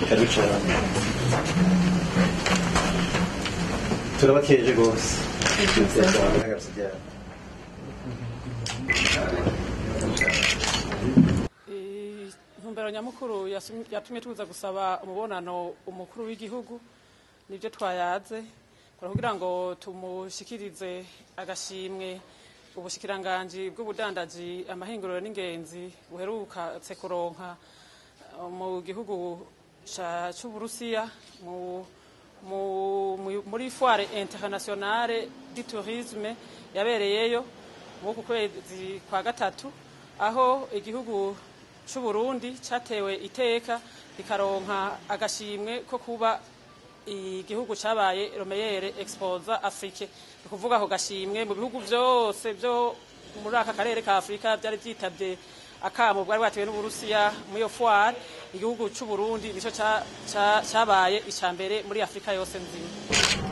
Karibu cyane, turabakeje rwose. Intumbero nyamukuru yatumye tuza gusaba umubonano umukuru w'igihugu, nibyo twayaze kugira ngo tumushikirize agashimwe ubushikiranganji bw'ubudandaji, amahinguriro n'ingenzi buherukatse kuronka mu gihugu c'Uburusiya muri Foire Internationale du Tourisme yabereyeyo mu kwezi kwa gatatu, aho igihugu c'Uburundi catewe iteka kikaronka agashimwe ko kuba igihugu cabaye le meilleur exposant Afrique. Ni ukuvuga ako gashimwe mu bihugu vyose vyo muri aka karere ka Afrika vyari vyitabye akamo bwari bwatewe n'Uburusiya muri iyo foire, igihugu c'Uburundi nico cabaye ica mbere muri Afrika yose nzima.